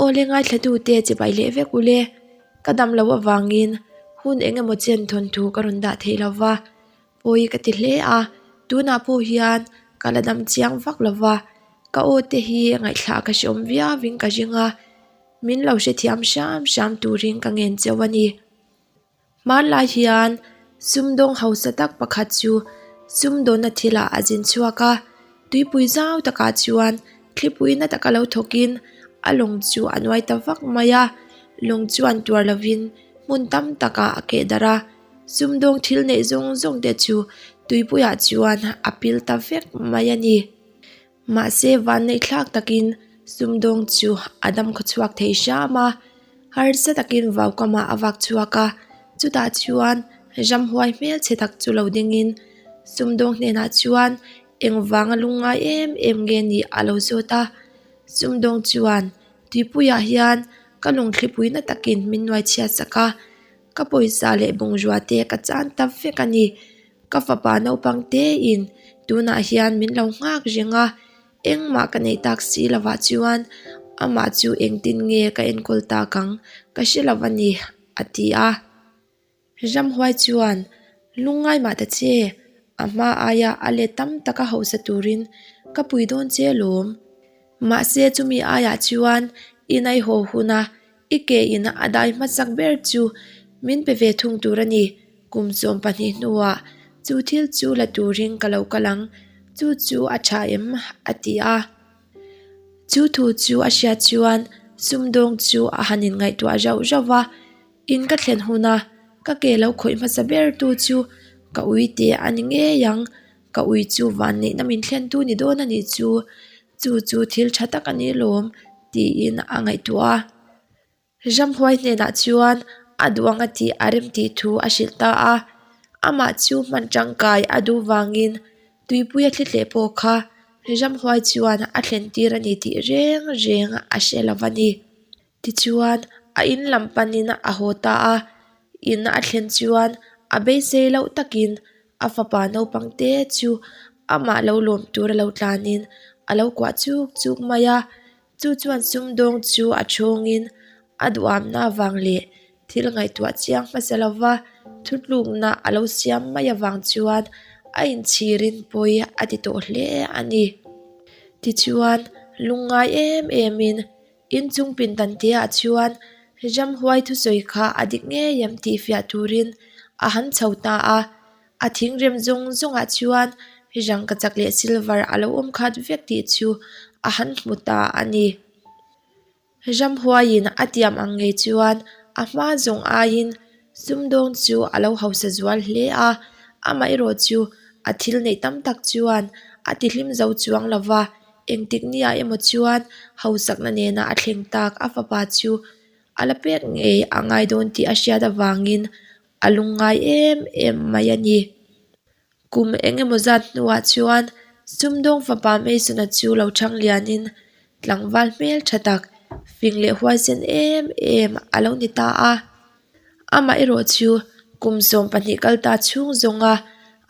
Awle ngaithlatute chibai leh vek ule, ka dam loh avangin hun eng emaw chen thawnthu ka rawn dah thei lo va, pawi ka ti hle a, tunah pawh hian ka la dam chiang vak lo va, ka aw te hi ngaihthlah ka hreawm viauin ka ring a, min lo hrethiam hram hram turin ka ngen cheu a ni. Hmanlai hian sumdawng hausa tak pakhat chu sumdawnna thilah a zin chhuak a, tuipui zau takah chuan thlipui na taka lo thawkin a lawng chu a nuai ta vak mai a, lawng chuan tuar lovin hmun tam takah a keh darh a, sumdawng thil neih zawng zawng te chu tuipuiah chuan a pil ta vek mai a ni. Mahse vanneih thlak takin sumdawng chu a dam khaw chhuak thei hram a, harsa takin vau kamah a vak chhuak a, chutah chuan ramhuai hmelchhe tak chu lo dingin sumdawng hnenah chuan engvanga lungngai em em nge nih a lo zawt a, sumdawng chuan tuipuiah hian ka lungthlipui na takin min nuai chhiat sak a, ka pawisa leh bungrua te ka chan ta vek a ni. Ka fapa naupang tein tunah hian min lo nghak reng a, engmah ka neih tak si lovah chuan amah chu engtin nge ka enkawl tak ang ka hre lo a ni, a ti a. Ramhuai chuan, Lungngai mah ta che, a hma aia a let tam taka hausa turin ka pui dawn che alawm. Mahse chumi aiah chuan i naihaw huna I ke in a dai hmasak ber chu min pe ve thung tur a ni. Kum 12 hnuah chu thil chu la turin ka lo kal ang, chu chu a tha em? a ti a. Chu thu chu a hriat chuan sumdawng chu a han inngaihtuah rauh rauh va, in ka thlen huna ka ke lo khawih hmasa ber tu chu ka ui teh a ni ngei ang, ka ui chu vanneihna min thlentu ni dawn a nih chu. Chu chu thil tha tak a ni lawm tiin a ngaihtuah a. Ramhuai hnenah chuan a duh anga tih a rem tih thu a hrilh ta a. Amah chu hman tangkai a duh vangin tuipuia thli tleh pawh kha Ramhuai chuan a thlen tir a ni tih reng reng a hre lo a ni. Tichuan a in lam panin a haw ta a, in a thlen chuan a beisei loh takin a fapa naupang te chu amah lo lawm tur a lo tlanin a lo kuah chuk chuk mai a, chu chuan sumdawng chu a thawngin a duhamna avang leh thil ngaihtuah chiang hmasa lova thutlukna a lo siam mai avang chuan a inchhirin pawi a ti tawh hle a ni. Tichuan lungngai em emin Inchung pindan te ah chuan ramhuai thusawi kha a dik ngei em tih fiah turin a han chho ta a, a thingrem zawng zawng ah chuan rangkachak leh silver a lo awm khat vek tih chu a han hmu ta a ni. Ramhuaiin a tiam ang ngei chuan a hma zawng aiin sumdawng chu a lo hausa zual hle a, amaherawh chu a thil neih tam tak chuan a tihlim zo chuang lo va. Engtik nia emaw chuan hausakna nena a thleng tak a fapa chu a la pek ngei a ngai dawn tih a hriat avangin a lungngai em em mai a ni. Kum eng emaw zat hnuah chuan sumdawng fapa Mason-a chu lo chhang lianin tlangval hmel tha tak, fing leh huaisen em em a lo ni ta a. Amaherawh chu kum 12 kal ta chhung zawnga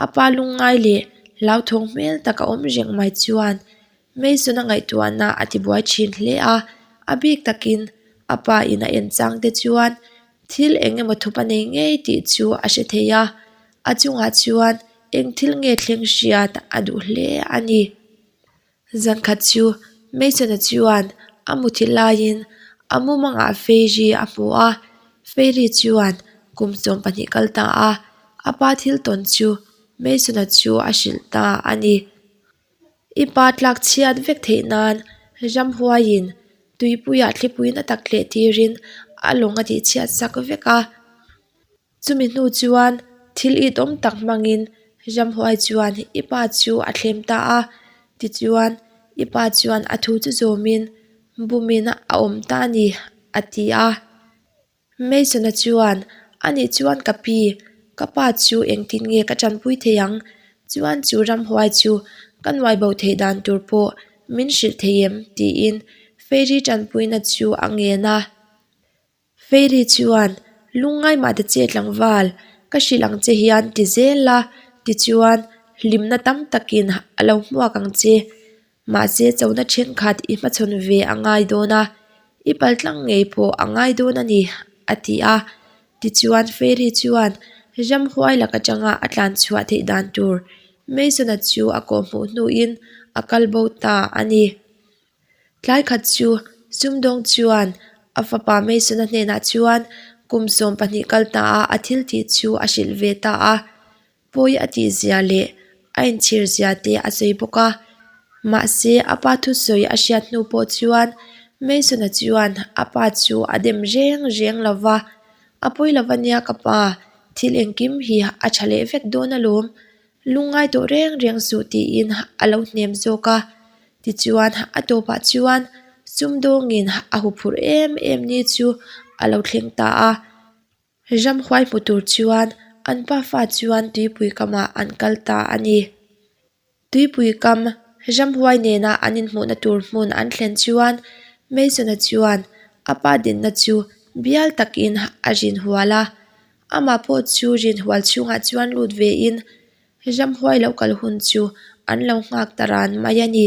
a pa lungngai leh hlauthawng hmel tak a awm reng mai chuan Mason-a ngaihtuahna a tibuai thin hle a, a bik takin a pa in a en chang te chuan thil eng emaw thup a nei ngei tih chu a hre thei a, a chungah chuan eng thil nge thleng hriat a duh hle a ni. Zankhat chu Mason-a chuan a muthilh laiin a mumangah Fairy a hmu a, Fairy chuan kum 12 kal ta a, a pa thil tawn chu Mason-a chu a hrilh ta a ni. I pa tlak chhiat vek theih nan ramhuaiin tuipuiah thlipuiin a tak tleh tirin a lawng a tihchhiat sak vek a. Chumi hnu chuan thil itawm tak hmangin ramhuai chuan i pa chu a thlem ta a, tichuan i pa chuan a thu chu zawmin bumin a awm ta a ni, a ti a. Mason-a chuan, Anih chuan ka pi, ka pa chu engtin nge ka tanpui thei ang? Chuan chu ramhuai chu ka nuai bo theih dan tur pawh min hrilh thei em? tiin Fairy tanpuina chu a ngen a. Fairy chuan, Lungngai mah ta che tlangval, ka hrilh ang che hian ti zel a, tichuan hlimna tam takin a lo hmuak ang che. Mahse chona thenkhat i hmachhawn ve a ngai dawn a, I paltlang ngei pawh a ngai dawn a ni, a ti a. Tichuan Fairy chuan ramhuai lak atanga a tlan chhuah theih dan tur Mason-a chu a kawhhmuh hnuin a kal bo ta a ni. Tlai khat chu sumdawng chuan a fapa Mason-a hnenah chuan kum 12 kal ta a a thil tih chu a hrilh ve ta a. Pawi a tih zia leh a inchhir zia te a sawi bawk a. Mahse a pa thusawi a hriat hnu pawh chuan Mason-a chuan a pa chu a dem reng reng lo va, A pawi lo va nia ka pa, thil engkim hi a tha leh vek dawn alawm, lungngai tawh reng reng suh tiin a lo hnem zawk a. Tichuan a tawpah chuan sumdawngin a huphurh em em ni chu a lo thleng ta a. Ramhuai hmu tur chuan an pafa chuan tuipui kamah an kal ta a ni. Tuipui kam ramhuai nena an inhmuhna tur hmun an thlen chuan Mason-a chuan a pa dinna chu bial takin a rinhual a. Amah pawh chu rinhual chhungah chuan lut vein ramhuai lo kal hun chu an lo nghak ta ran mai a ni.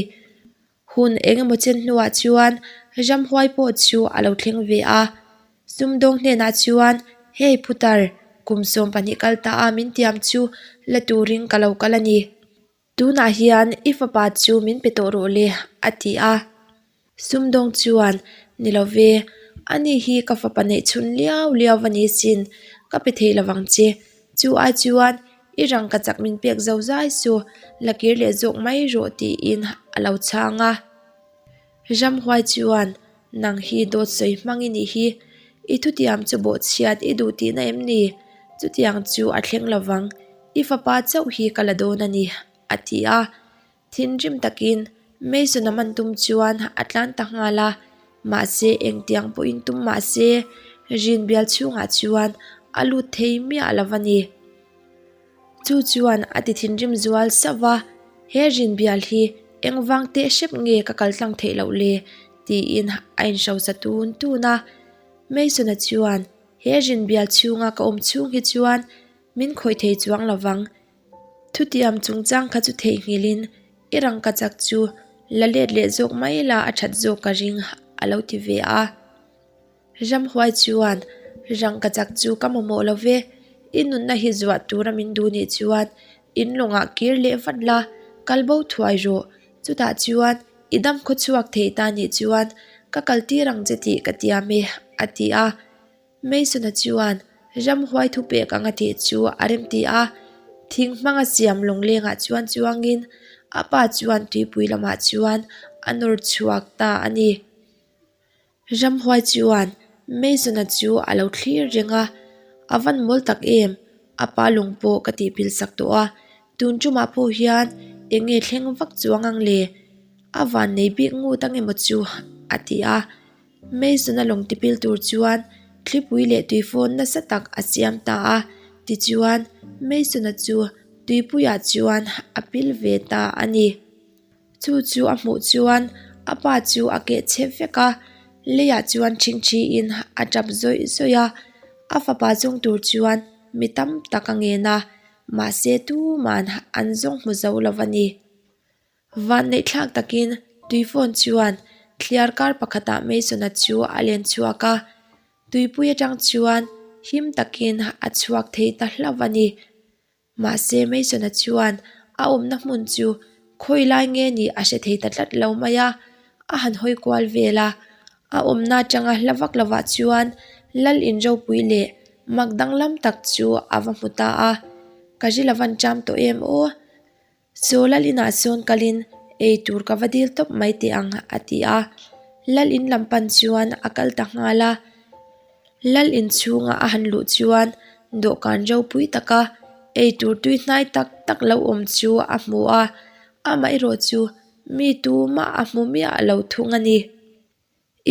Hun eng emaw chen hnuah chuan ramhuai pawh chu a lo thleng ve a. Sumdawng hnenah chuan, Hei Putar, kum 12 kal ta a min tiam chu la turin ka lo kal a ni. Tunah hian i fapa chu min pe tawh rawh le, a ti a. Sumdawng chuan, Ni lo ve, ani hi ka fapa neih chhun liau liau va ni sin, ka pe thei lo vang che. Chu ai chuan I rangkachak min pek zo zai chu la kir leh zawk mai rawh tiin a lo chhang a. Ramhuai chuan nang hi dawt sawi hmang i nih hi, i thutiam chu bawhchhiat i duh tihna em ni? Chutiang chu a thleng lovang, i fapa chauh hi ka la dawn a ni, a ti a. Thinrim takin Mason-a man tum chuan a tlan ta nghal a, mahse engtiang pawhin tum mah se rin bial chhungah chuan a lut thei miah lo a ni. Chu chuan a ti thinrim zual sauh va, He rin bial hi engvang teh hrep nge ka kal tlang theih loh le? tiin a inhrosa tun tun a. Mason-a chuan he rin bial chhunga ka awm chhung hi chuan min khawih thei chuang lo vang. Thutiam chungchang kha chu theihnghilhin i rangkachak chu la let leh zawk mai la a that zawk ka ring a lo ti ve a. Ramhuai chuan rangkachak chu ka mamawh lo ve, i nunna hi zuah tura min duh nih chuan in lawngah kir leh vat la, kal bo thuai rawh. Chutah chuan i dam khaw chhuak thei ta nih chuan ka kal tir ang che tih ka tiam e a ti a. Mason-a chuan ramhuai thupek anga tih chu a remti a, thing hmanga siam lawnglengah chuan chuangin a pa chuan tuipui lamah chuan a nawr chhuak ta a ni. Ramhuai chuan Mason-a chu a lo thlir reng a, A van mawl tak em, a pa lawng pawh ka tih pil sak tawh a, tun tumah pawh hian eng nge thleng vak chuang ang le? A van nei bik ngut ang emaw chu? a ti a. Mason-a lawng tipil tur chuan thlipui leh tuifawn nasa tak a siam ta a, tichuan Mason-a chu tuipuiah chuan a pil ve ta a ni. Chu chu a hmuh chuan a pa chu a keh chhe vek a, leiah chuan ṭhingṭhiin a ṭap zawih zawih a, a fapa zawng tur chuan mi tam tak a ngen a, mahse tuman an zawng hmu zo lo a ni. Vanneihthlak takin tuifawn chuan thliar kar pakhatah Mason-a chu a len chhuak a, tuipui atang chuan him takin a chhuak thei ta hlauh a ni. Mahse Mason-a chuan a awmna hmun chu khawi lai nge nih a hre thei ta tlat lo mai a, a han hawi kual vel a. A awmna atanga hla vak lovah chuan lal in ropui leh mak danglam tak chu a va hmu ta a, Ka ri lo van ṭam tawh em aw? Chaw lal inah sawn kalin ei tur ka va dil tawp mai teh ang a ti a, lal in lam pan chuan a kal ta nghal a. Lal in chhunga a han luh chuan dawhkan ropui taka ei tur tui hnai tak tak lo awm chu a hmu a, amaherawh chu mi tumah a hmu miah lo thung a ni.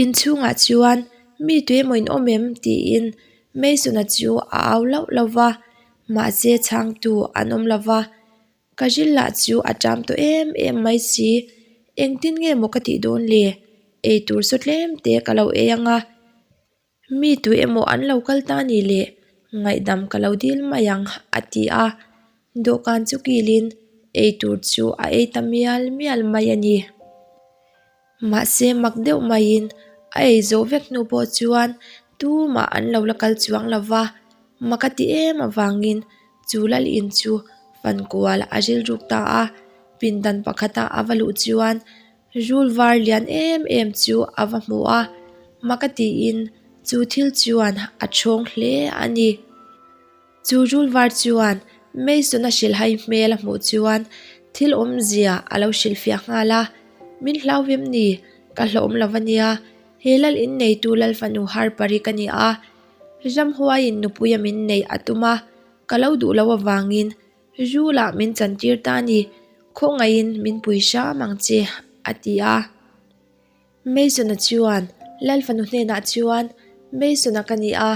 Inchhungah chuan mi tuemaw in awm em? tiin Mason-a chu a au lauh lauh va, mahse chhangtu an awm lo va. Ka ril lah chu a ṭam tawh em em mai si, engtin nge maw ka tih dawn le? Eitur saw tlem te ka lo ei ang a. Mi tu emaw an lo kal ta ni le, ngaihdam ka lo dil mai ang, a ti a. Dawhkan chu kilin eitur chu a ei ta mial mial mai a ni. Mahse mak deuh maiin A ei zawh vek hnu pawh chuan tumah an lo la kal chuang lo va, mak a ti em avangin chu lal in chu fan kual a rilruk ta a. Pindan pakhata a va luh chuan rul var lian em em chu a va hmu a, mak a tiin chu thil chuan a chhawng hle a ni. Chu rul var chuan Mason a hrilhhai hmel a hmuh chuan thil awmzia a lo hrilhfiah nghal a, Min hlau vem ni? Ka hlawm lo a nia, he lal in neitu lal fanu Harper-i ka ni a, ramhuaiin nupuia min neih a tum a, ka lo duh loh avangin rulah min chantir ta a ni, khawngaihin min pui hram ang che, a ti a. Mason-a chuan Lal fanu hnenah chuan, Mason-a ka ni a,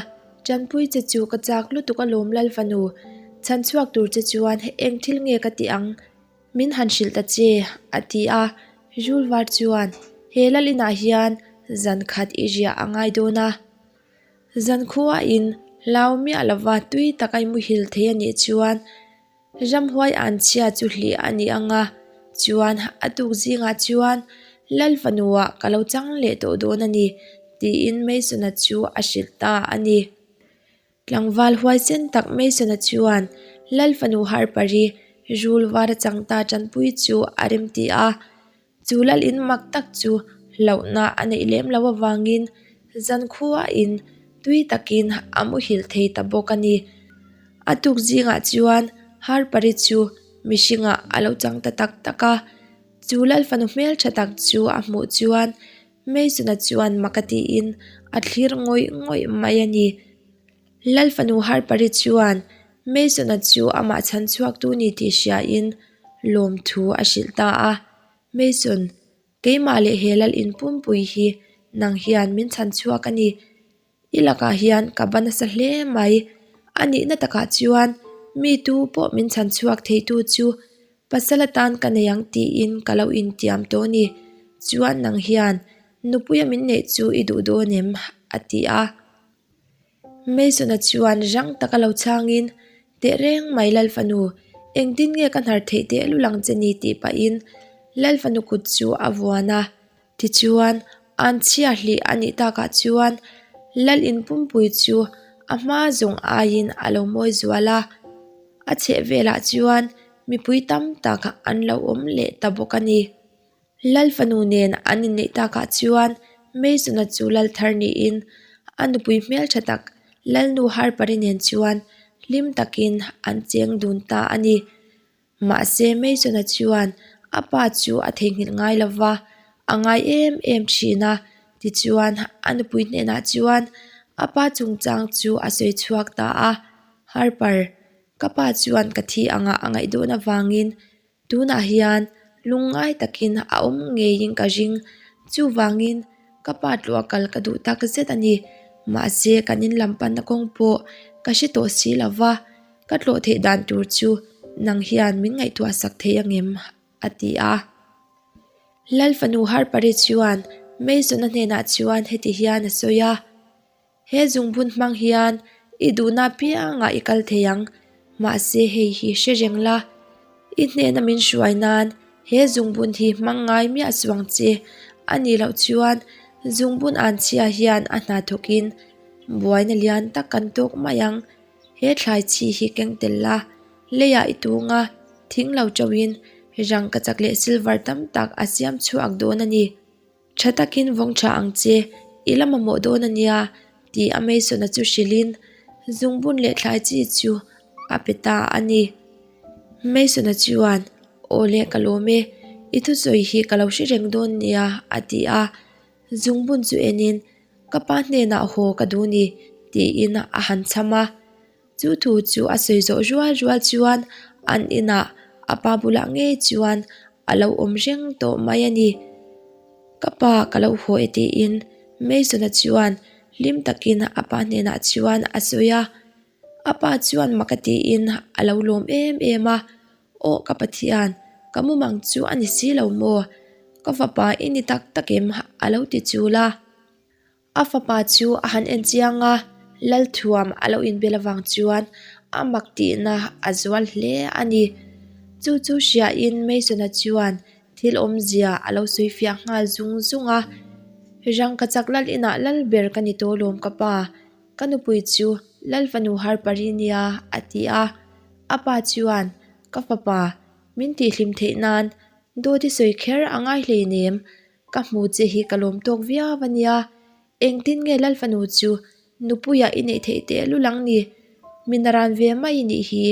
tanpui che chu ka chak lutuk alawm Lal fanu, chhan chhuak tur che chuan eng thil nge ka tih ang? Min han hrilh ta che, a ti a. Julvar chuan, He Lal inah hian zan khat i riah a ngai dawn a. Zan khuain hlau miah lova tui taka i muhil thei a nih chuan, Ramhuai anchhia chu hlih a ni ang a, chuan a tuk zingah chuan Lal fanuah ka lo chang leh tawh dawn a ni, tiin Mason-a chu a hrilh ta a ni. Tlangval huaisen tak Mason-a chuan Lal fanu Harper-i rul var a chang ta tanpui chu a remti a, chu lal in mak tak chu hlauhna a neih lem loh avangin zankhuain tui takin a muhilh thei ta bawk a ni. A tuk zingah chuan Harper-i chu mihringah a lo chang ta tak tak a, chu lal fanu hmeltha tak chu a hmuh chuan Mason-a chuan mak a tiin a thlir ngawih ngawih mai a ni. Lal fanu Harper-i chuan Mason-a chu amah chhan chhuaktu ni tih hriain lawmthu a hrilh ta a. Mason, keimah leh he lal in pumpui hi nang hian min chhan chhuak a ni. I lakah hian ka ba nasa hle mai. A nihna takah chuan mi tu pawh min chhan chhuak theitu chu pasal atan ka nei ang tiin ka lo intiam tawh a ni. Chuan nang hian nupuia min neih chu i duh dawn em? a ti a. Mason-a chuan rang taka lo chhangin, Tehreng mai Lal fanu, engtin nge ka hnar theih tehlul ang che ni tih pahin Lal fanu kut chu a vuan a. Tichuan, an chhia hlih a nih takah chuan Lal in pumpui chu a hma zawng aiin a lo mawi zual a. A chhehvelah chuan mipui tam tak an lo awm leh ta bawk a ni. Lal fanu nen an inneih takah chuan Mason-a chu lal thar niin a nupui hmeltha tak Lalnu Harper-i nen chuan hlim takin an cheng dun ta a ni. Mahse Mason-a chuan a pa chu a theihnghilh ngai lo va, a ngai em em thin a, tichuan a nupui hnenah chuan a pa chungchang chu a sawi chhuak ta a, Harper, ka pa chuan ka thi angah a ngaih dawn avangin Tunah hian lungngai takin a awm ngeiin ka ring. Chuvangin ka pa tluah kal ka duh tak zet a ni. Mahse kan in lam panna kawng pawh ka hre tawh si lo va, ka tlawh theih dan tur chu nang hian min ngaihtuah sak thei angem? a ti a. Lal fanu Harpari chuan Mason-a hnenah chuan heti hian a sawi a. He zungbun hmang hian i duhna apiangah i kal thei ang, mahse hei hi hre reng la, i hnena min hruai nan he zungbun hi hmang ngai miah suang che a nih loh chuan zungbun an chhia hian a hna thawkin buaina lian tak kan tawk mai ang. He thlai chhi hi keng tel la, leiah i tung a, thing lo teuhin rangkachak leh silver tam tak a siam chhuak dawn a ni. Tha takin vawng tha ang che, i la mamawh dawn a nia, tih a Mason-a chu hrilhin zungbun leh thlai chi chu a pe ta a ni. Mason-a chuan, Aw le ka lawm e, i thusawi hi ka lo hre reng dawn nia, a ti a. Zungbun chu enin, Ka pa hnenah haw ka duh ni, tiin a han chham a. Chu thu chu a sawi zawh rual rual chuan an inah a pa bulah ngei chuan a lo awm reng tawh mai a ni. Ka pa ka lo haw e tiin Mason-a chuan hlim takin a pa hnenah chuan a sawi a. A pa chuan mak a tiin a lo lawm em em a, Aw ka Pathian, ka mumang chu a ni si lo maw? Ka fapa i ni tak tak em? a lo ti chul a. A fapa chu a han en chiang a, Lalthuam a lo inbel avang chuan a mak tihna a zual hle a ni. Chu chu hriain Mason-a chuan thil awmzia a lo sawi fiah nghal zung zung a. Rangkachak lal inah lal ber ka ni tawh lawm ka pa, ka nupui chu lal fanu Harpari nia a ti a. A pa chuan, Ka fapa, min tihhlim theih nan dawt i sawi kher a ngai hleinem, ka hmu che hi ka lawm tawk viau a nia, engtin nge lal fanu chu nupuia i neih theih teh lul ang ni, min a ran ve mai nih hi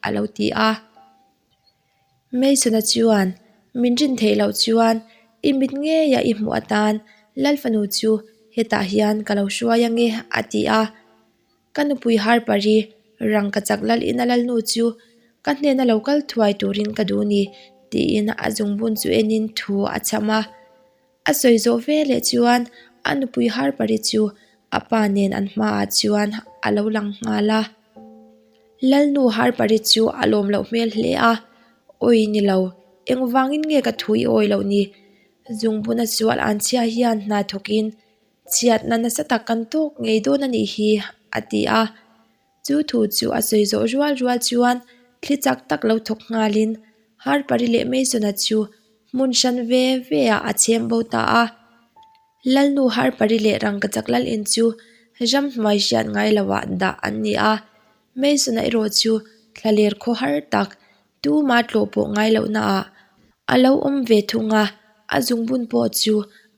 a lo ti a. Mason-a chuan, Min rin theih loh chuan i mit ngeia i hmuh atan Lal fanu chu hetah hian ka lo hruai ange, a ti a. Ka nupui Harper-i rangkachak lal ina lalnu chu ka hnena lo kal thuai turin ka duh ni, tiin a zungbun chu enin thu a chham a. A sawi zawh veleh chuan a nupui Harper-i chu a pa nen an hmaah chuan a lo lang nghal a. Lalnu Harper-i chu a lawm loh hmel hle a, Awi ni lo, engvangin nge ka thu i awi loh ni? Zungbuna sual an chhia hian hna thawkin chhiatna nasa tak kan tawk ngei dawn a nih hi, a ti a. Chu thu chu a sawi zawh rual rual chuan thli chak tak lo thawk nghalin Harper-i leh Mason-a chu hmun hran ve ve ah a chhem bo ta a. Lalnu Harper-i leh Rangkachak Lalin chu ramhnuai hriat ngai loah dah an ni a. Mason-a erawh chu thlaler khaw har tak tuma tlawh pawh ngai lohnaah a lo awm ve thung a, a zungbun pawh chu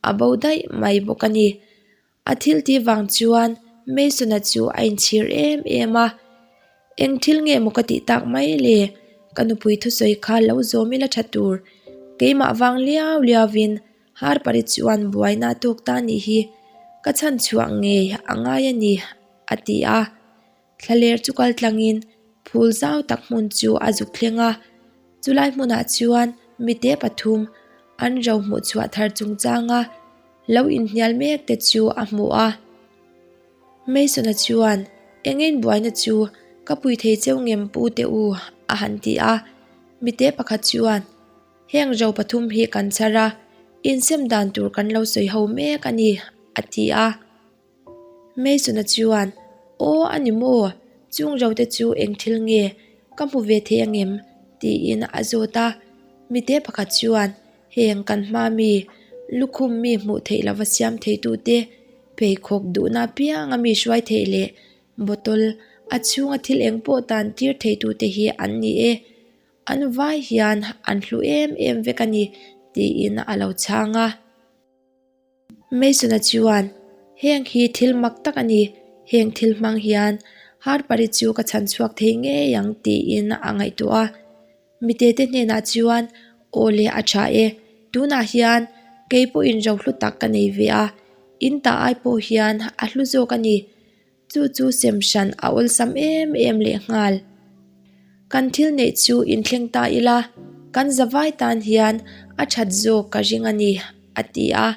a bo daih mai bawk a ni. A thil tih vang chuan Mason-a chu a inchhir em em a, Eng thil nge maw ka tih tak mai le? Ka nupui thusawi kha lo zawm ila tha tur. Keimah vang liau liauin Harper-i chuan buaina a tawk ta nih hi ka chhan chhuah ngei a ngai a ni, a ti a. Thlaler chu kal tlangin phul zau tak hmun chu a zuk thleng a, chulai hmunah chuan mite pathum an ro hmuh chhuah thar chungchanga lo inhnial mek te chu a hmu a. Mason-a chuan, Eng ein buaina chu ka pui thei cheu ngem pu teh u, a han ti a. Mite pakhat chuan, Heng ro pathum hi kan chhar a, insem dan tur kan lo sawi ho mek a ni, a ti a. Mason-a chuan, Aw a ni maw? Chung ro te chu eng thil nge? Ka hmu ve thei angem? tiin a zawt a. Mite pakhat chuan, Heng kan hma mi, lukhum mi hmuh theih lova siam theitute, pheikhawk duhna apianga mi hruai theih leh bottle a chhunga thil eng pawh tan tir theitute hi an ni e. An vai hian an hlu em em vek a ni, tiin a lo chhang a. Mason-a chuan, Heng hi thil mak tak a ni, heng thil hmang hian Harper-i chu ka chhan chhuak thei ngei ang tiin a ngaihtuah a. Mitete hnenah chuan, Aw le a tha e, tunah hian kei pawhin rohlu tak ka nei ve a, in ta ai pawh hian a hlu zawk a ni. Chu chu sem hran a awlsam em em leh nghal. Kan thil neih chu inthleng ta ila, kan zavai tan hian a that zawk ka ring a ni, a ti a.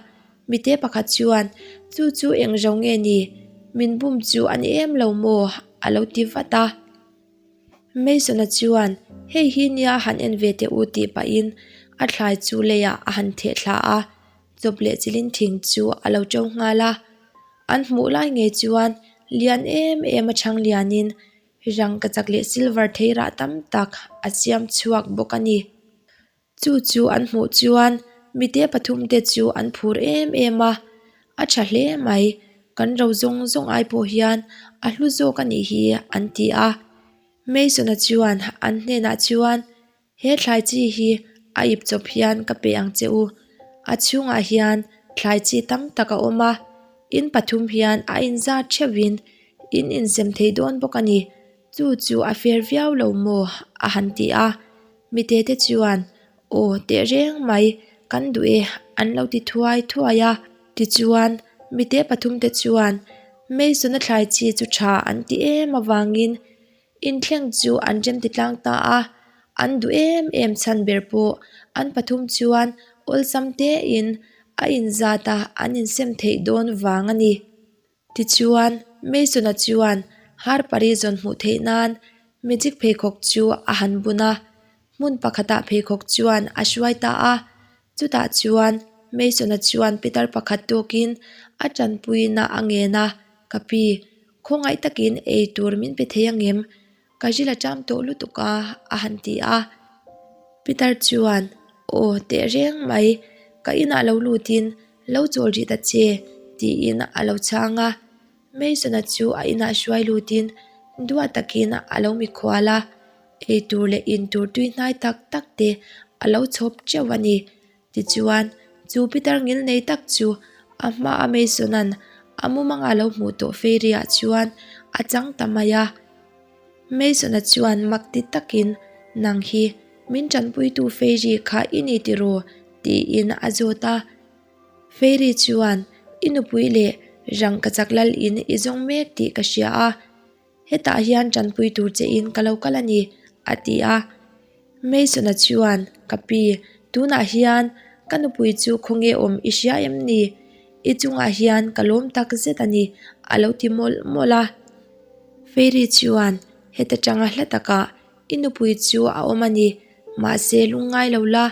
Mite pakhat chuan, Chu chu eng zo nge ni? Min bum chu a ni em lo maw? a lo ti vat a. Mason-a chuan, Hei hi nia han en ve teh u tih pahin a thlai chu leiah a han theh thla a, chawp leh chilin thing chu a lo ṭo nghal a. An hmuh lai ngei chuan lian em em a chhang lianin rangkachak leh silver thei rah tam tak a siam chhuak bawk a ni. Chu chu an hmuh chuan mite pathum te chu an phur em em a, a tha hle mai, kan ro zawng zawng ai pawh hian a hlu zawk a nih hi an ti a. Mason-a chuan an hnenah chuan He thlai chi hi a ip chawp hian ka pe ang che u. A chhungah hian thlai chi tam tak a awm a, in pathum hian a inzat theuhin in insem thei dawn bawk a ni. Chu chu a fair viau lo maw? a han ti a. Mitete chuan, Aw tehreng mai, kan duh e an lo ti thuai thuai a. Tichuan, mite pathumte chuan Mason-a thlai chi chu tha an ti em avangin Inthleng chu an rem ti tlang ta a, an duh em em chhan ber pawh an pathum chuan awlsam tein a inzat a an insem theih dawn vang a ni. Tichuan, Mason-a chuan Harper-i zawn hmuh theih nan magic pheikhawk chu a han bun a, hmun pakhatah pheikhawk chuan a hruai ta a, chutah chuan Mason-a chuan pitar pakhat tawkin a tanpuina a ngen a, Ka pi, Khawngaih takin ei tur min pe thei angem? Ka ril a ṭam tawh lutuk a, a han ti a. Peter chuan, Aw, tehreng mai, ka inah lo lutin. Lo chawl rih ta che, tiin a lo chhang a. Mason-a chu a inah hruai lutin duat takin a lo mikhual a, ei tur leh in tur tui hnai tak tak te a lo chhawp teuh a ni. Tichuan, chu pitar ngil nei tak chu a hmaa Mason-a'n a mumanga lo hmuh tawh fairy-ah chuan a chang ta mai a. Mason-a chuan mak ti takin, Nang hi min tanpuitu fairy kha i ni tiraw? tiin a zawt a. Fairy chuan, I nupui leh rangkachak lal in i zawng mek tih ka hria a. Hetah hian tanpui tur che in ka lo kal a ni, a ti a. Mason-a chuan, Ka pi, tunah hian ka nupui chu khawnge awm i hria em ni? I chungah hian ka lawm tak zet a ni, a lo ti mawlh mawlh a. Fairy chuan, Heta tanga hla takah i nupui chu a awm a ni, mahse lungngai lo la,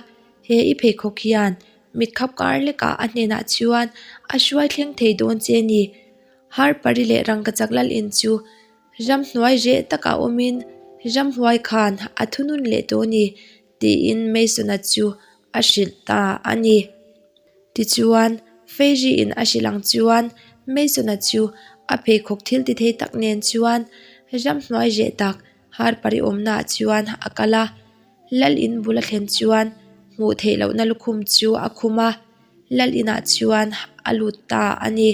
he i pheikhawk hian mitkhap kar lekah a hnenah chuan a hruai thleng thei dawn che ni. Harpari leh rangkachak lal in chu ramhnuai reh takah awmin ramhuai khan a thunun leh tawh a ni tiin Mason-a chu a hrilh ta a ni. Tichuan, Fairy in a hrilh ang chuan Mason-a chu a pheikhawk thil ti thei tak nen chuan ramhnuai reh tak Harpari awmnaah chuan a kal a. Lal in bul a thlen chuan hmuh theih lohna lukhum chu a khum a. Lal inah chuan a lut ta a ni.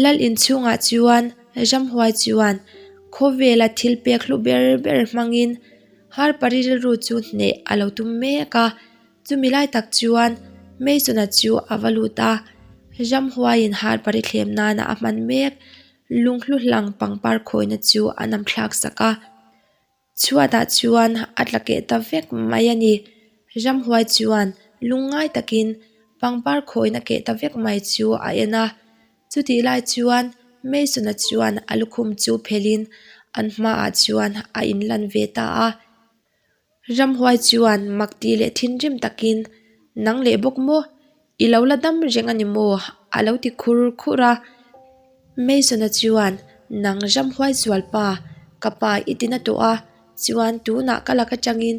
Lal inchhungah chuan ramhuai chuan khawvela thil pek hlu ber ber hmangin Harpari rilru chu hneh a lo tum mek a. Chumi lai tak chuan Mason-a chu a va lut a, ramhuaiin Harpari thlem nana a hman mek lunghlu hlang pangpar khawina chu a nam thlak sak a. Chhuatah chuan a tla keh ta vek mai a ni. Ramhuai chuan lungngai takin pangpar khawina keh ta vek mai chu a en a. Chutih lai chuan Mason-a chuan a lukhum chu phelhin an hmaah chuan a inlan ve ta a. Ramhuai chuan mak tih leh thinrim takin, Nang leh bawk maw? I lo la dam reng a ni maw? a lo ti khur khur a. Mason-a chuan, Nang ramhuai zual pa, ka pa i ti na tawh a, chuan tunah ka lak atangin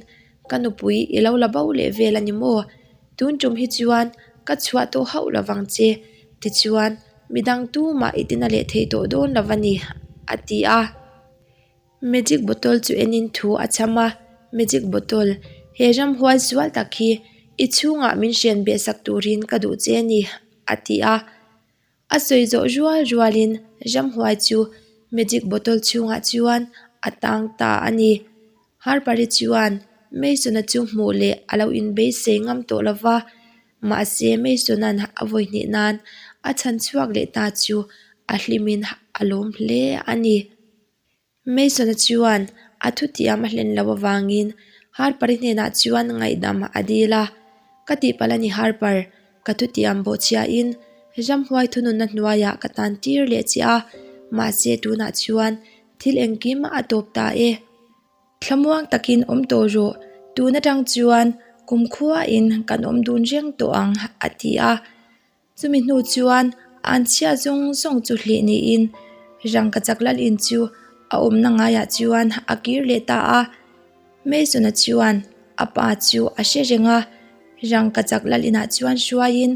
ka nupui i lo la bo leh vel a ni maw? Tun tum hi chuan ka chhuah tawh hauh lovang che, tichuan midang tumah i ti na leh thei tawh dawn lo a ni, a ti a. Magic bottle chu enin thu a cham a, Magic bottle, he ramhuai sual tak hi i chhungah min hrian beh sak turin ka duh che a ni, a ti a. A sawi zawh rual rualin ramhuai chu magic bottle chhungah chuan a tang ta a ni. Harpari chuan Mason-a chu hmuh leh a lo inbeisei ngam tawh lo va, mahse Mason-a'n a vawi hnih nan a chhan chhuak leh ta chu a hlimin a lawm hle a ni. Mason-a chuan a thutiam a hlen loh avangin Harper-i hnenah chuan ngaihdam a dil a, Ka tihpalh a ni Harper, ka thutiam bawhchhiahin ramhuai thununna hnuaiah ka tan tir leh che a, mahse tunah chuan thil engkim a tawp ta e. Thlamuang takin awm tawh rawh, tun atang chuan kumkhuain kan awm dun reng tawh ang, a ti a. Chumi hnu chuan an chhia zawng zawng chu hlih niin rangkachak lal in chu a awmna ngaiah chuan a kir leh ta a. Mason-a chuan a pa chu a hre reng a, rangkachak lal inah chuan hruaiin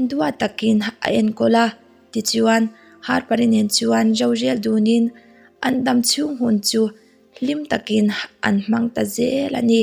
duat takin a enkawl a. Tichuan, Harper-i nen chuan rorel dunin an dam chhung hun chu hlim takin an hmang ta zel a ni.